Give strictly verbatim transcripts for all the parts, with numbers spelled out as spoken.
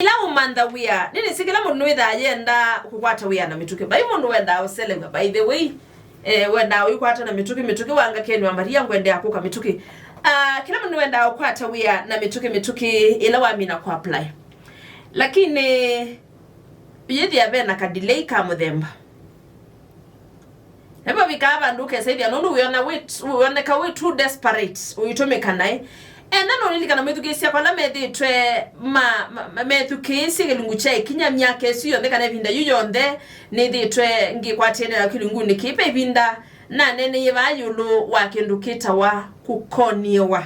Ĩla ũmantha wĩa, nĩnĩsĩ kĩla mũndũ nĩwĩthaa yenda kũkwata wĩa na mĩtũkĩ. Vai mũndũ wendaa ũselew'a, by the way, eh, wendaa ũikwata na mĩtũkĩ, mĩtũkĩ wanga kenwa Maria ngwendea kũka mĩtũkĩ. Ah, kĩla mũndũ nĩwendaa ũkwata wĩa na mĩtũkĩ, mĩtũkĩ ĩla wamina kũapply. Lakini yĩthĩa ve na ka delay ka mũthemba. Na vavikaa vandũ ũkesa ĩthĩa nũndũ wĩona wĩ, wĩoneka wĩ too desperate ũitũmĩka naĩ. Enda nũlilikana mwĩthukĩĩsya kwa ala methĩĩtwe ma, ma, ma, methukĩĩsye kĩlungu kya ĩkinya myaka ĩsu yonthe kana ĩvinda yu yonthe nĩthĩĩtwe ngĩkwatĩanĩa na kĩlungunĩ kĩĩ. Ve ĩvinda naneeneie vaa ĩũlũ wa kĩndũ kĩtawa kũkoniwa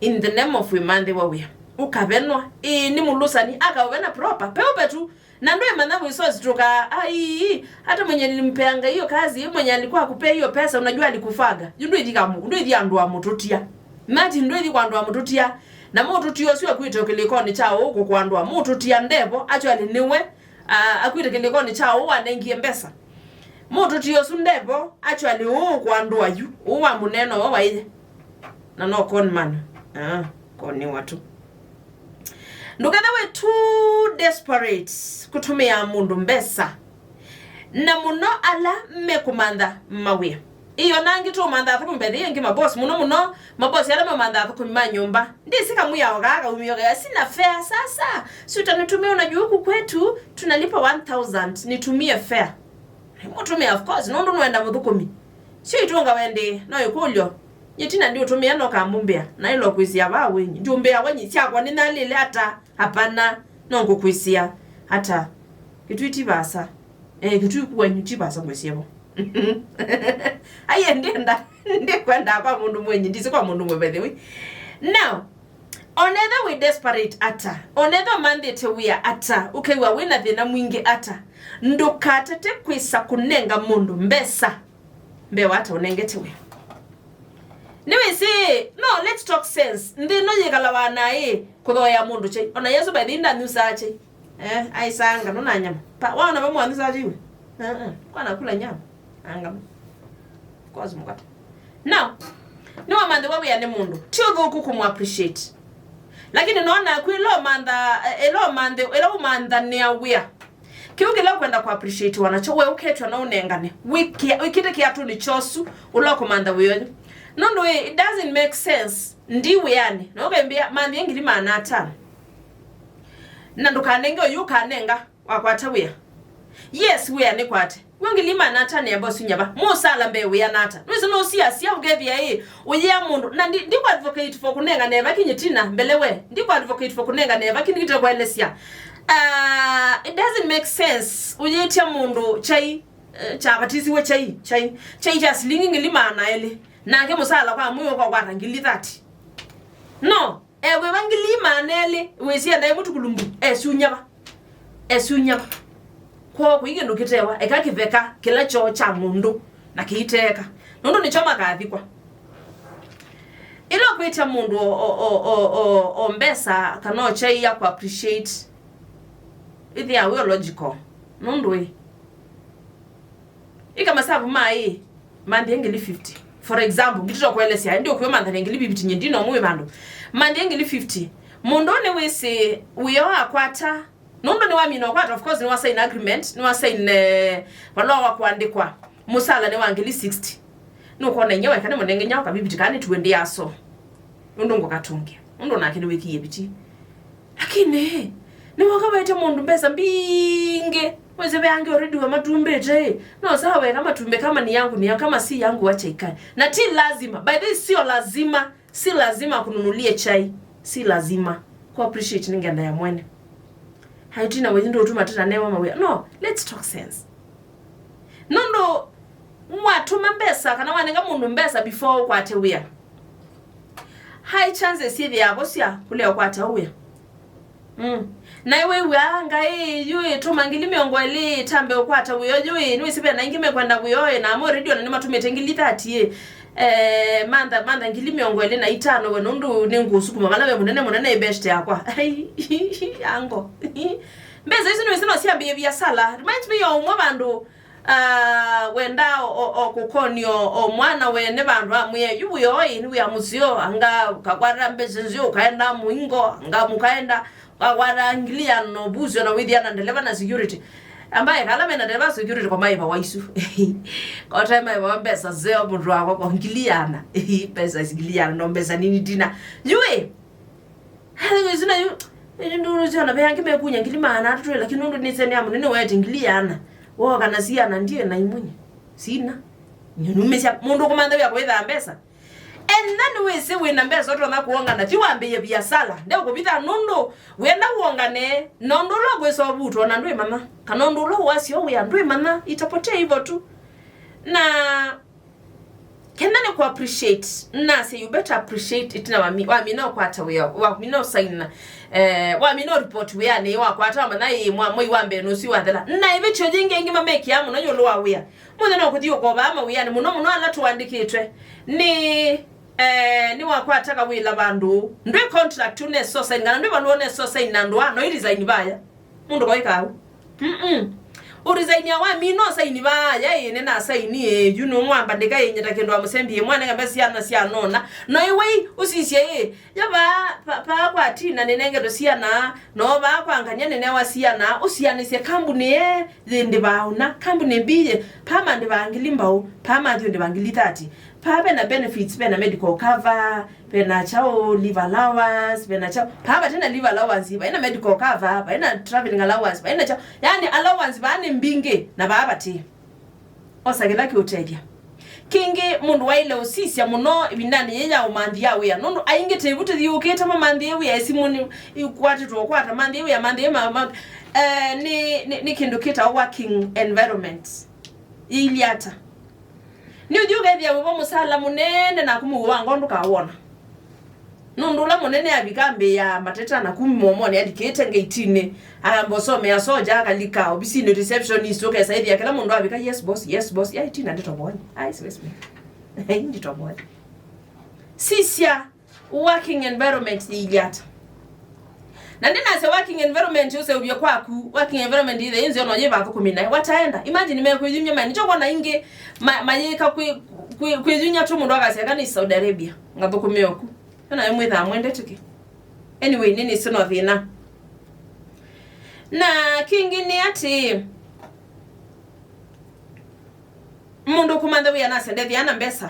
in the name of wĩmanthĩwa wĩa. Ũkavenwa, ĩĩ, nĩ mũlũsani, akaũvena proper, peũpe tu. Na ndwĩmanya wĩsositũkaa, ai, hata mwenye nilimpeanga hiyo kazi, mwenye alikuwa akupea hiyo pesa, unajua alikufaga. Yu ndwĩthi kamu, ndwĩthi andũ amũtũtia. Imagine ndwĩthi kwa andũ amũtũtia. Na mũtũtia ũsu akwĩte kĩlĩkonĩ kya ũũ kũkwa andũ amũtũtia ndevo, actually nĩwe, ah, akwĩte kĩlĩkonĩ kya ũũ wanengie mbesa. Mũtũtia ũsu ndevo, actually ũũ kwa andũ ayu, ũũ wa mũneno ũũ waiye. Na no con man. Ah, koniwa tu. Ndũkethĩwe wĩ too desperate kũtũmĩa mũndũ mbesa, na mũno ala mekũmantha mawĩa. Ĩĩ, ona angĩ tũmantha athũkũmi, mbethĩ ĩngĩ mabosi, mũno mũno mabosi ala mamantha athũkũmi ma nyũmba. Ndĩsĩ kamwĩao kaa kaumio kea, "Sina fare sasa, si utanitumia, unajua huku kwetu tunalipa one thousand, nitumie fare." Mũtumĩa, of course, nũndũ nũenda mũthũkũmi. Sio itũnga wendĩ, no ĩkũlyo. Nyie tina ndiũtũmĩa no kamũmbĩa, na ĩlo kwĩsĩa vaa wenyi. Ndiũmbĩa wenyi, syakwa nĩnalĩle ata? Hapana, no ngũkwĩsĩa ata? Kĩtui ti vaasa. Eh, kĩtui kwenyu ti vaasa ngwĩsĩe vo. Aiye, ndienda, ndikwenda kwa mũndũ mwenyi, ndisi kwa mũndũ mwe, by the way. Now, onetha wĩ desperate ata, onetha ũmanthĩte wĩa ata, ũkew'a wĩ na thĩna mwingĩ ata, ndũkatate kwĩsa kũnenga mũndũ mbesa mbee wa ata ũnengete wĩa. Nĩwĩsĩ, no, let's talk sense. Nthĩ ĩno yĩkalawa na ĩ kũthooea mũndũ kyai. Ona Yesũ by the way ndanyusaa kyai. Eh, aisaa ngano na nyama. Pa, waona vamwe wanyusaa kyai we? Eh, eh, kwa nakula nyama. Angama. Of course, mkate. Now, nĩwamanthĩwa wĩa nĩ mũndũ, ti ũthũku kũmũ appreciate. Lakini nona kwĩ ĩla ũmantha, ĩla ũmanthĩ, ĩla ũmanthanĩa wĩa, kĩu kĩla ũkwenda kũ appreciate wa nakyo, we ũketw'a no ũnengane. Wĩkĩa, wĩkĩte kĩatũnĩ kyosu, ũla ũkũmantha wĩa ũyũ. Nũndũ ĩ, it doesn't make sense. Ndi wĩanĩ, na ũkembĩa, manthie ngili maana atano. Na ndũkanenge ũyũ ũkanenga. Wakwata wĩa. Yes, wĩa nĩkwate. Wĩ ngili maana atano ya boss nyava. Mũsala mbee wĩa nata? Nĩwĩsĩ nũsiasya ũkethĩa ĩ, ũyĩa mũndũ. Na ndi, ndi kũ advocate for kũnengane ĩvaki nyitina mbele we. Ndi kũ advocate for kũnengane ĩvaki nĩkĩte kũelesya. Ah, it doesn't make sense. Ũyĩtya mũndũ kyai, eh, kyavatisiwe kyai, kyai, kyai kya silingi ngili maana elĩ. Nake mũsala kwa mwĩĩ ũkakwata ngili thirty. No. Ekwĩva ngili maana elĩ, wĩsĩ enda ĩmwe tukulumbu, esunyava. Esunyava. Kwoo kũi kĩndũ kĩtewa, eka kĩveka kĩla kyoo kya mũndũ, na kĩiteeka. Nũndũ nĩkyo makathikwa. Ĩla ũkwĩtya mũndũ o, o, o, o, o, o mbesa, kana o kyai ya kũ appreciate, ĩthĩawa wĩ logical. Nũndũ ĩ, ĩka masavu ma ĩ, manthie ngili fifty. For example, ngitĩtwa kũelesya, ĩndĩ ũkwĩmanthania ngili fifty, nye ndino mũĩ vandũ. Manthie ngili fifty. Mũndũ ũũ nĩwĩsĩ wĩa akwata, nũndũ nĩwamina ũkwata, of course, nĩwasain agreement, nĩwasain, eh, valũa wa kũandĩkwa. Mũsala nĩ wa ngili sixty. Nũkona inya weka nĩ mũnenge nyao ka fifty kana nĩ twenty ya so. Nũndũ ngũkatũngĩa. Nũndũ nake nĩwĩkie viti. Lakini, nĩwoka wete mũndũ mbesa mbingĩ. Wĩsĩ ve angĩ already wamatumbĩte, ĩ. No sawa, weka matumbĩ kama ni yangu, ni yangu, kama si yangu, wacha ikae. Na ti lazima. By the way, sio lazima. Si lazima akununulie chai. Si lazima. Kũ appreciate nĩ ngenda ya mwene. Haitina wenyi ndio tuma tena newa mawĩa. No, let's talk sense. Nũndũ mwatũma mbesa kana wanenga mũndũ mbesa before ũkwate wĩa, high chances syĩthĩawa vo sya kũlea ũkwata wĩa. Mm. Na wĩw'aa Ngai yu ĩtũma ngili mĩongo ĩlĩ ĩtambe ũkwata wĩa ũyũ ĩ, nĩwĩsĩ ve na aingĩ mekwenda wĩa ũyũ, na amwe already ona nĩmatũmĩte ngili thirty ĩ. Eh, mantha, mantha ngili mĩongo ĩlĩ na itano we, nũndũ nĩngũsukuma vala ve mũnene mũnene ĩ best yakwa. Ango. Mbesa isu nĩwĩsĩ no syambĩĩe viasala. Reminds me ya ũmwe vandũ Ah, wenda o, o, o kũkonio o mwana wene vandũ amwĩe, yu wĩoi nĩ wĩa mũseo, anga ũkakwata mbesa nzeo, ũkaenda mũingo, anga mũkaenda Wakwata ngili ĩana na ũvusyo na wĩthĩa na ndeleva na security. Ambaye kala mena ndeleva security kwa maiva waisu. Kote maiva wa mbesa zeo mũndũ wakwa kwa ngili ĩana. Mbesa ngili ĩana no mbesa nini tina. Yue. Hali wĩsu na yu. Yu ndũrũ cio na beangi mekunya ngili maana atatu, lakini nũndũ nĩ sene ya mũnene wete ngili ĩana. Woka na siana ndiye na imwe. Sina. Nyunumesha mũndũ kũmantha wĩa kwĩtha mbesa. Enda nĩwĩsĩ wĩna mbesa ũtonya kũongana, ti wambĩĩe viasala. Ndeũkũvitha nũndũ wĩenda wongane na ũndũ ũla ũkwĩsa ũvutwa na ndwĩmanya, kana ũndũ ũla ũwasya wĩa ndwĩmanya, itapotea hivyo tu. Na kenda nĩ ku appreciate, nase you better appreciate itina wami-, wamina ũkwata wĩa, wamina ũsaina, eh, wamina ũripoti wĩanĩ, wakwata wamanya ĩ mwa-, mwei wa mbee nũsu wathela. Na ĩvĩtyo yĩngĩ ĩngĩ mamekĩaa mũno ĩũlũ wa wĩa. Mũthenya no kũthi ũkovaa mawĩanĩ mũno mũno ala tũandĩkĩtwe nĩ, eh, nĩwakwata kawĩla vandũ, ndwĩ contract ũnesa ũsaini, kana ndwĩ valũa ũnesa ũsaini na ndũa, no ĩresign vaya. Mũndũ koĩka au. Mm-mm. Ũresignia wamina ũsaini vaya, ĩ, nĩnasaini, ĩ, yu nũmwamba ndĩka ĩnyita kĩndũ wa mũsembi, ĩ, mwanenge mbe syana syanona. No ĩwei, ũsisye, ĩ, ya vaa, pa-, paa kwa Tina nĩnengetwe syana, no vaa kwa Ngania nĩnewa syana, ũsianĩsye kambuni ĩ, yĩndĩ vaa ũna, kambuni mbingĩ, paa mandĩvaa ngili mbau, paa mathiũndĩva ngili thirty, paa vena benefits, vena medical cover, vena chao, leave allowance, vena chao, paa vatena leave allowance, vaina medical cover, vaina traveling allowance, vaina chao, yani allowance vaa nĩ mbingĩ, na vaa vati. Osa kĩla kĩũtethya. Kĩngĩ, mũndũ waĩle ũsisya mũno ĩvindanĩ yĩĩ ya ũmanthĩa wĩa, nũndũ aingĩ tĩvu tũthiũũkĩte mamanthĩe wĩa, ĩsimũ nĩ ikwatĩtwe ũkwata, manthĩe wĩa, manthĩe ma, ma, eh, nĩ, nĩ, nĩ kĩndũ kĩtawa working environment. Yĩilyĩ ata? Nĩũthi ũkethĩa wĩvo mũsala mũnene naku mũuo wa ngoo ndũkawona. Nũndũ ũla mũnene avika ambĩĩa mateta na kuma mũomonĩ alikĩte ngeitinĩ, akamba ũsomea soja, akalika ovisinĩ receptionist, ũkesa ĩthĩa kĩla mũndũ avika, "Yes boss, yes boss." Ai, Tina nditovoe. Ai, siwezi mimi. Ai, nditovoe. Sisya working environment yĩilyĩ ata. Na ndinasya working environment ũseũvye kwaku, working environment ĩthe ĩnzeo no yĩvathũkũmi naĩ. Wataenda. Imagine mekwĩyumya mai. Nĩkyo kwona ingĩ ma-, mayĩka kwĩ-, kwĩ-, kwĩyunya tu mũndũ akasya, "Eka nĩ Saudi Arabia, ngathũkũme oku." Ĩno mwĩthaa mwendete kĩ? Anyway, nĩ nĩsĩ no thĩna. Na kĩngĩ nĩ atĩ, mũndũ kũmantha wĩa nasendethya na mbesa.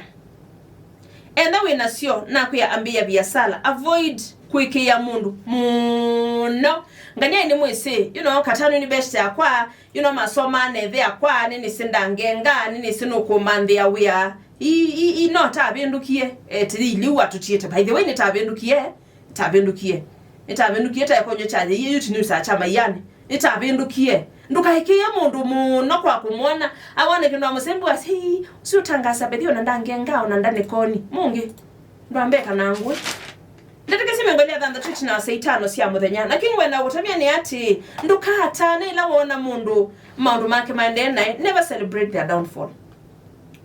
Enda wĩ nasyo, nakwĩa ambĩĩa viasala. Avoid kwĩkĩĩa mũndũ mũno. Ngania nĩ mwĩsĩ, you know, Katano nĩ best yakwa, you know, masomaa nethe yakwa, nĩ nĩsĩ ndangenga, nĩ nĩsĩ nũkũmanthĩa wĩa. I, i, i, no tavĩndũkie, eh, tĩyĩ iliu atũtiĩte. By the way, nĩ tavĩndũkie. Nĩtavĩndũkie. Nĩtavĩndũkie ta ĩkonyo kya yĩie yu tinusaa kya maianĩ. Nĩtavĩndũkie. Ndũkaĩkĩĩe mũndũ mũno kwa kũmwona. Awone kĩndũ wa mũsembi wa sei, ũsu ũtangasa bethi ona ndangenga ona ndanĩkoni. Mũngĩ. Ndwambeka na ngũĩ. Ndeto kĩsime ngoli ya thanthatũ ĩtina wa saa itano sya mũthenya. Na kĩngĩ wenda gũtavya nĩ atĩ, ndũkatane ĩla wona mũndũ maũndũ make maendee naĩ. Never celebrate their downfall.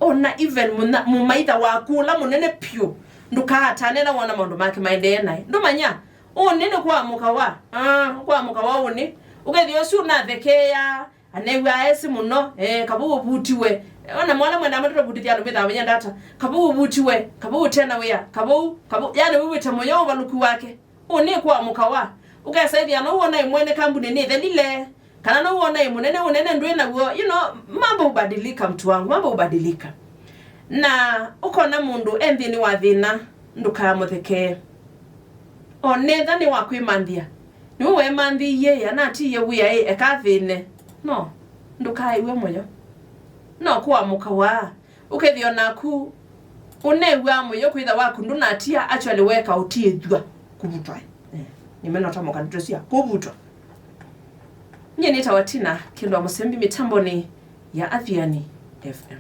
Ona even mũna-, mũmaitha waku ũla mũnene pyũ, ndũkaatane na wona maũndũ make maendee naĩ. Ndũmanya, ũnene kũamũka wa, ah, kũamũka wa ũnĩ. Ũkethĩa ũsu ũnathekeea, anew'aa esĩ mũno, eh, kavau ũvutiwe. Ona mwana mwenda matũtavutithya andũ mĩthaa menya ndata. Kavau ũvutiwe, kavau ũtena wĩa, kavau, kavau, yani wĩw'ĩte mũyo ũvalũku wake. Ũnĩ kũamũka wa. Ũkesa ĩthĩa no wona ĩmwene kambuni nĩ thelile. Kana no wona ĩ mũnene, ũnene ndwĩ naw'o, you know, mambo hubadilika, mtu wangu, mambo hubadilika. Na ũkona mũndũ e nthĩnĩ wa thĩna, ndũkamũthekee. Onetha nĩ wa kwĩmanthĩa. Nĩwe weemanthĩie, anatiie wĩa ĩ, eka athĩne. No, ndũkaĩw'e mũyo. No kũamũka wa. Ũkethĩa naku ũnew'aa mũyo kwĩtha waku ndũnatia, actually weka ũtiĩthw'a kũvutwa. Eh, nĩmenotamoka ndeto sya kũvutwa. Nyie nĩtawa Tina, kĩndũ wa mũsembi mĩtambonĩ ya Athiani F M.